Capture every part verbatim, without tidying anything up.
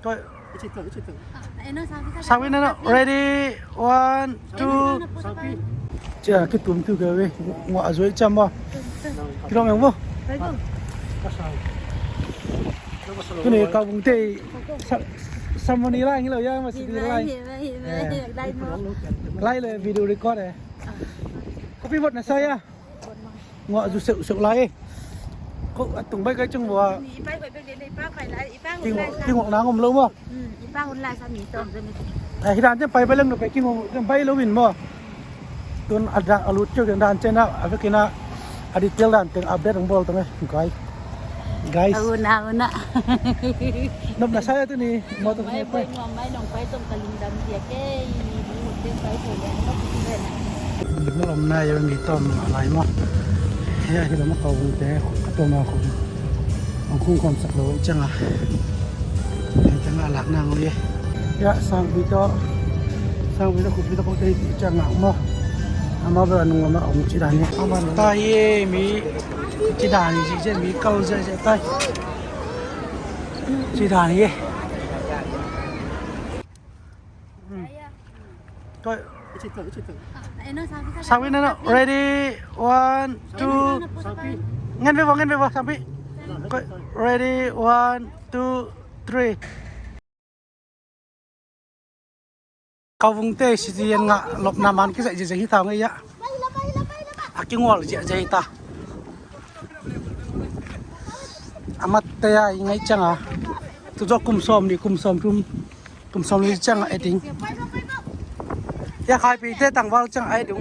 Koi. Sawin na no. Ready, one, two. Cia kitum tu ka ve. Nguah a zuai ciam maw. Kidong meng maw. Tuni kau bung tei. Sa-, samoni lai ngi lo ya ma sidi lai. Lai le video record eh. Kopi vot na sa ya. Nguah zu seuh seuh lai. Ko a tung bai kai cung vua. Kinguak, kinguak nang om lo maw. Ai, hi dan ciang pai bai leng lo pai kinguak ciang bai lo in maw. Tun a dak a lut ciang dan ciang na a vekin a detail dan teng update ang bawl tang eh. Guys. Guys. Nop na sa ya tuni. Mai boih nuam mai nong pai tong ka lungdam dia kei. Lungdam pai tong le nop ti le. Lungdam na ya mi tom lai maw. Ya hi lam a kau vung te ka tom a kau. Ang khung khom sak lo ciang a. Ciang a lak nang le. Ya sang bi to. Sang bi to khup bi to kau te ciang a maw. Ama bel a nung lam a om ci dan hi. Aman ta hi mi. Ci dan hi ci mi kau zia zia ta. Ci dan hi. Koi. Sawin na no. Ready, one, two. Ngen ve vo, ngen ve vo, sampi. Koi. Ready, one, two, three. Kau vung te siti yan nga lop na man ki zai zai hi ta ngai ya. A ki ngual zia zia hi ta. Amat te ya i ngai ciang a. Tu zo kum som ni kum som tum. Kum som ni ciang a eting. Ya khai pi te tang val ciang a eting.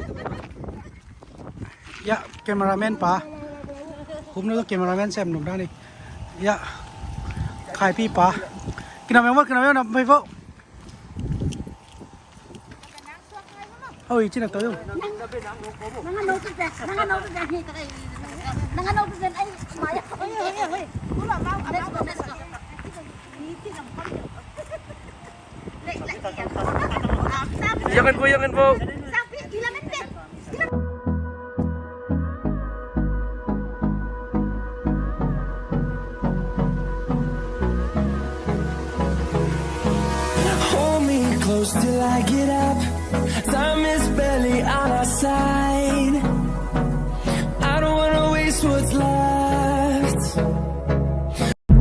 Ya, cameraman pa. Hum no cameraman sem num dani. Ya. Khai pi pa. Kina meng vo, kina meng vo. Oi, cina to yo. Jangan bu, jangan bu. Hold me close till I get up. Time is barely on our side. I don't wanna waste what's left.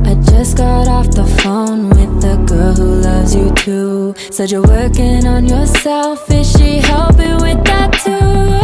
I just got off the phone with the girl who loves you too. Said you're working on yourself. Is she helping with that too?